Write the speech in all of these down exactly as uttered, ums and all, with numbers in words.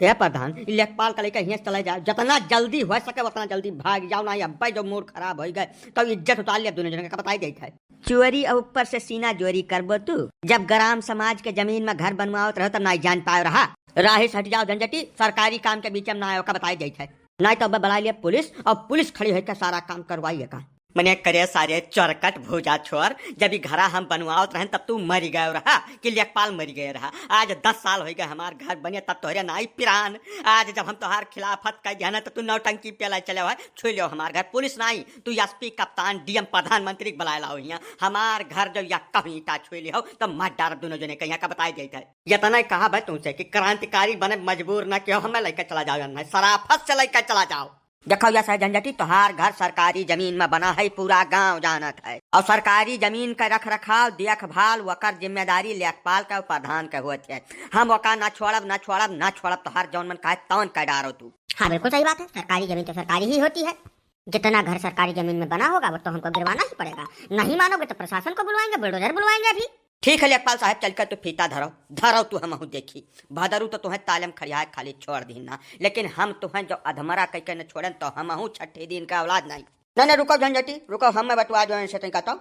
हे प्रधान, ई लेखपाल का लइका हियाँ से चले जाओ, जितना जल्दी हो सके उतना जल्दी भाग जाओ, नाहीं अब्बे जो मूड खराब होइ गए, तउ इज्जत उतार लिया दुनो जने का, बताई देइत है। चोरी अउ ऊपर से सीना जोरी करबो तू। जब ग्राम समाज के जमीन में घर बनवावत रहो तब नाहीं जान पायो रहा। राही से हट जाओ झंझटी, सरकारी काम के बीच में ना आयो का, बताई देइत है। नाहीं तो अब बुला लिया पुलिस अउ पुलिस खड़ी होइके सारा काम करवाई है का। मने करे सारे चरकट भूजा छोर, जब ई घरा हम बनवावत रहन तब तू मरी गयो रहा कि लेखपाल मरी गए रहा। आज दस साल होइ गए हमार घर बने तब तोहरे नाहीं पिरान। आज जब हम तोहार खिलाफत कइ दिया ना तब तू नौटंकी पेला चले हो, छुई लियो हमार घर। पुलिस नाहीं, तू एसपी, कप्तान, डीएम, प्रधानमंत्री के बुलाए लाओ हियाँ। हमार घर जो या कहीं ईंटा छुई लियो तो मार डारब दुनो जने कहिया का, बताई देइत है। इतना ही कहा भाई तुमसे कि क्रांतिकारी बने मजबूर ना कियो, हमें लइके चला जाओ, या नाहीं सराफत से लइके चला जाओ। देखो या सारे झंझटी, तोहार घर सरकारी जमीन में बना है, पूरा गांव जानत है। अउ सरकारी जमीन का रख रखाव, देखभाल, वकर जिम्मेदारी लेखपाल का अउ प्रधान के होत है। हम वका ना छोड़ब, ना छोड़ब, ना छोड़ब, तोहार जौन मन कहे तौन कइ डारो तू। हाँ, बिल्कुल सही बात है, सरकारी जमीन तो सरकारी ही होती है। जितना घर सरकारी जमीन में बना होगा वो तो हमको गिरवाना ही पड़ेगा। नहीं मानोगे तो प्रशासन को बुलवाएंगे, बुलडोजर बुलवाएंगे अभी। ठीक है लेखपाल साहब, चल के तू फीता धरो, धरो तू, हमहू देखी। भदरू तो तुहें ताले में खड़ियाए खाली छोड़ दीन ना, लेकिन हम तुहें जो अधमरा कइके न छोड़न तो हमहू छठी दिन का औलाद नाहीं। नहीं, नहीं, रुको झंझटी, रुको, हम मैं बतवा दो इनसे तनिका तो।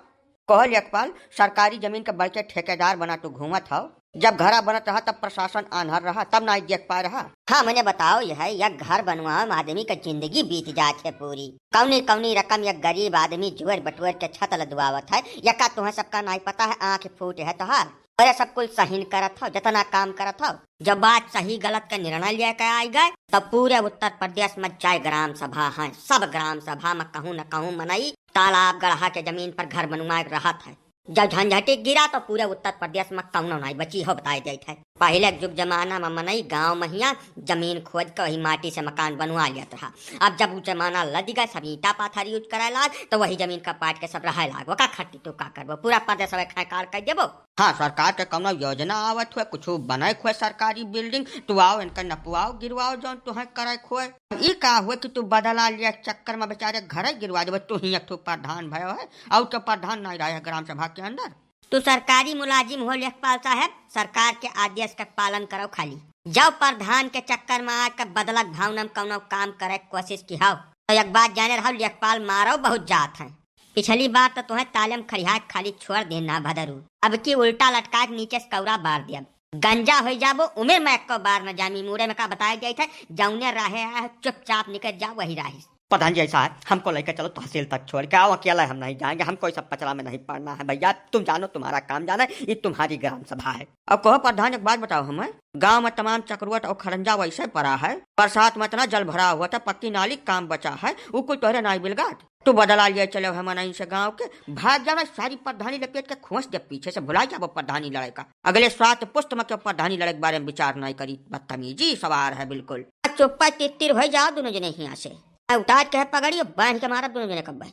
कहो लेखपाल, सरकारी जमीन के बड़के ठेकेदार बना तू घूमत हो, जब घरा बनत रहा तब प्रशासन आन्हर रहा, तब नाहीं देख पाए रहा। हाँ, मने बताओ, यह एक घर बनवावे में आदमी का जिंदगी बीत जात है पूरी। कौनी कौनी रकम एक गरीब आदमी जोर बटोर के छत लदवावत है, यका तुहें सबका नाहीं पता है, आँख फूट है तोहार। अरे सब कुल सहीन करत हो, जितना काम करत हो। जब बात सही गलत का निर्णय लेके आई गए, तब पूरे उत्तर प्रदेश में जय ग्राम सभा है, सब ग्राम सभा में कहूँ न कहूँ मनई तालाब गढ़ा के जमीन पर घर बनवाए रहत है। जब झंझटी गिरा तो पूरे उत्तर प्रदेश में कौनो नाहीं बची हो, बताए देइत है। पहिले के जुग जमाना में मनई गाँव में हियाँ जमीन खोद के वही माटी से मकान बनवा लेत रहा। अब जब उ जमाना लद गए, सब ईंटा पाथर यूज करे लाग, तो वही जमीन का पाट के सब रहे लाग। वका खट्टी तो का करबो, पूरा प्रदेश अब खाए काल कर देबो। हाँ, सरकार के कौनो योजना आवत हुए, कुछ बने हुए सरकारी बिल्डिंग, तू आओ इनका नपवाओ, गिरवाओ जौन तुहें करे हुए। ई का हुए कि तू बदला लिया चक्कर में बेचारे घरे गिरवा देबो, तू ही एक ठो प्रधान भयो है, और तो प्रधान नाहीं रहे है ग्राम सभा के अंदर। तू सरकारी मुलाजिम हो लेखपाल साहब, सरकार के आदेश का पालन करो खाली। जब प्रधान के चक्कर में आके बदलक भावना में कौनो काम करे के कोशिश की हो, तो एक बात जाने रहो, लेखपाल मारो बहुत जात है। पिछली बार तो तुहें ताले में खड़िया के खाली छोड़ दे ना भदरू, अब की उल्टा लटका के नीचे से कौरा बार दिया। गंजा हो जाबो, उम्र में एको बार न जामी, मुड़े में का बताए जाइत है, जौने राहे आए चुपचाप निकल जाओ वही राही। प्रधान जी, ऐसा है, हमको लेकर चलो तहसील तक छोड़ के आओ, अकेला हम नहीं जाएंगे, हमको इस सब पचड़ा में नहीं पड़ना है भैया, तुम जानो तुम्हारा काम जाने, ये तुम्हारी ग्राम सभा है। अब कहो प्रधान, एक बात बताओ हमें, गांव में तमाम चक्रवट और खड़ंजा वैसे पड़ा है, बरसात में इतना जल भरा हुआ था, पक्की नाली काम बचा है, वो कोई तोहरे नाई बिलगाट। तू बदला लिए चले हो मनई से गांव के, भाग जाओ ना, सारी प्रधानी लपेट के खोंस दे पीछे से, भुला जाबो प्रधानी लड़ाई का। अगले सात पुस्त में क्यों प्रधानी लड़ाई के बारे में विचार नहीं करी, बदतमीजी सवार है बिल्कुल। चुप्पा तित्तिर हो जाओ दोनों जने हियां से। आ उतार के पगड़ी, बांध के मारब दोनों जने कब्बे।